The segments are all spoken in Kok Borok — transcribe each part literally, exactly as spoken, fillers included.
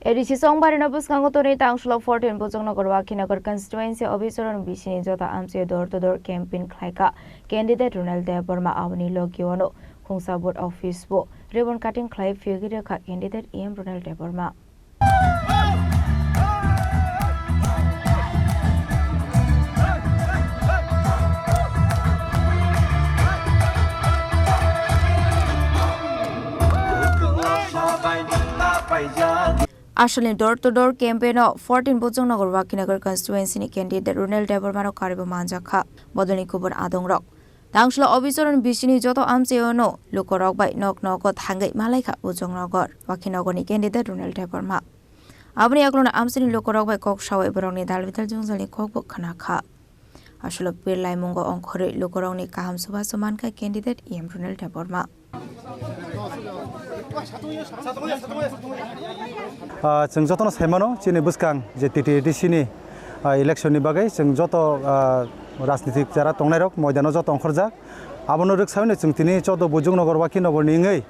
A D C chongbarino bwskango tonwi tangsulo fourteen Bujongnagar Wakhinagar constituency officer-ni bisini joto amchaio door to door campaign khlaikha candidate Ronald Debbarma. Aboni logi-o no khungsa vote office-o ribbon cutting khlai phiyogwi rwkha candidate E M Ronald Debbarma. Asalni door to door campaign-o fourteen Bujongnagar Wakhinagar constituency-ni candidate Ronald Debbarma-no karwi bo manjakha bodolni kubun adongrok. Tangsulo officer-ni bisini joto amchaio no lukorok bai nok nogo thangwi malaikha Bujongnagar Wakhinagarni candidate Ronald Debbarma. Aboni yaklogno amchaini lukorok bai kok sawi borokni dal bidal jwngjalni kokbo khnakha. Aswlwi birlaimungo ongkhorwi lukurokni kaham chubachu mankha candidate E M Ronald Debbarma. Ah, chwng jotono sai mano, chini bwskang je T T A D C ni, ah, election ni bagwi chwng joto, ah, rajnitik jara tongnairok moidano joto ongkhorjak. Abono rwksawi no chwng tini chodo Bujongnagar Wakhinagar ni wngwi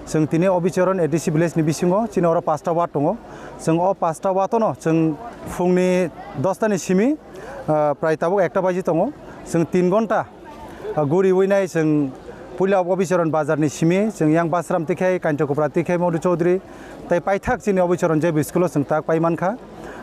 chwng tini Obicharan A D C village ni bisingo chini oro pasta ward tongo. Chwng o pasta ward-o no chwng phungni dosta ni simi, ah, prai tabuk ekta baji tongo. Chwng tin gonta, ah, guriwi nai chwng puila Obicharan bazar ni simi chwng yang Basram tikhe, Kainta Kupra tikhe, Modu Chaudhary tei paithak chini Obicharan J B school-o chwng tak pai mankha.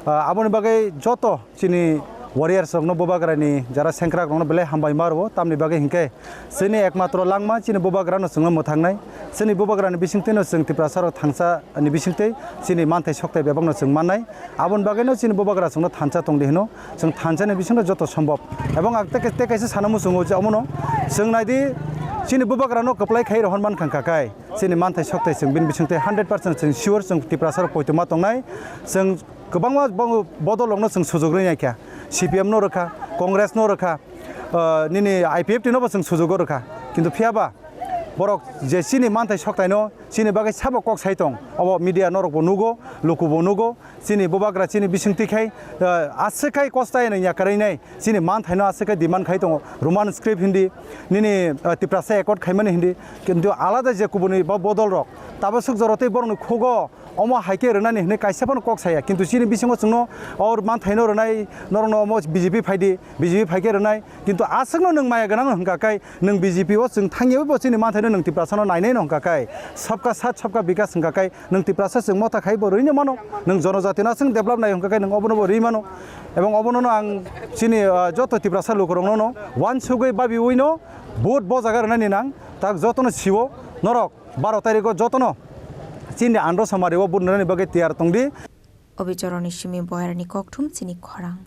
Ah, aboni bagwi joto chini warriors rokno, bubagrani jara sengkrak rokno belai hambai ma rwo, tamni bagwi hinkhe chini ekmatro langma chini bubagrano chwngno mwthangnai. Chini bubagrani bisingtwino chwng Tiprasa rok thansa ni bisingtwi chini manthai sokthai bebakno chwng mannai. Aboni bagwino chini bubagra chwngno thansa tongdi hino, chwng thansani bisingno joto sombhob. Ebong ang tei, tei kaisa sana muchungo je omono chwng naidi chini bubagrano kwplai khai rohor mankha kai chini manthai sokthai chwng bini bisingtwi hundred percent chwng sure chwng Tiprasa rok poitoma tongnai. Chwng kwbangma bo-, bodol rokno chwng sujuk rwi naikha, C P M no rwkha, Congress no rwkha, ah, nini I P F T no bo chwng sujugo rwkha, kintu phiyaba borok je chini manthai sokthai no chini bagwi sabo kok sai tong, obo media norok bo nugo, luku bo nugo, chini bubagra chini bisingtwi khai, ah, aswk khai kosta eno ya kwrwi nai, chini manthai no aswk khai demand khai tongo, Roman script hindi, nini, ah, Tiprasa accord khaimani hindi, kintu alada je kubuni bo bodol rok tabaswk jora tei borokni khugo omo hai khe rwnani hwnwi kaisa phano kok saya, kintu chini bisingo chwngno o manthaino rwnai, norokno omo B J P phaidi, B J P phai khe rwnai, kintu aswkno nwng maya gwnang hwnkha khe nwng B J P o chwng thangyawi bo chini manthaino nwng Tiprasano nainaino hwnkha khe sabka saath sabka bikas hwnkha khe nwng Tiprasa chwng motha khai bo rwino mano, nwng jonojatino aswk develop nai hwnkha khe nwng obono bo rwi mano, ebong obono ang chini, ah, joto Tiprasa lukurokno no wansugwi babiwino vote bo jaga rwnani nang tak jotono siwo norok. Baro tarikgo jotono chini andro samari o budnani bagwi tiyar tongdi. Obichoroni simi boyarni kokthum chini khorang.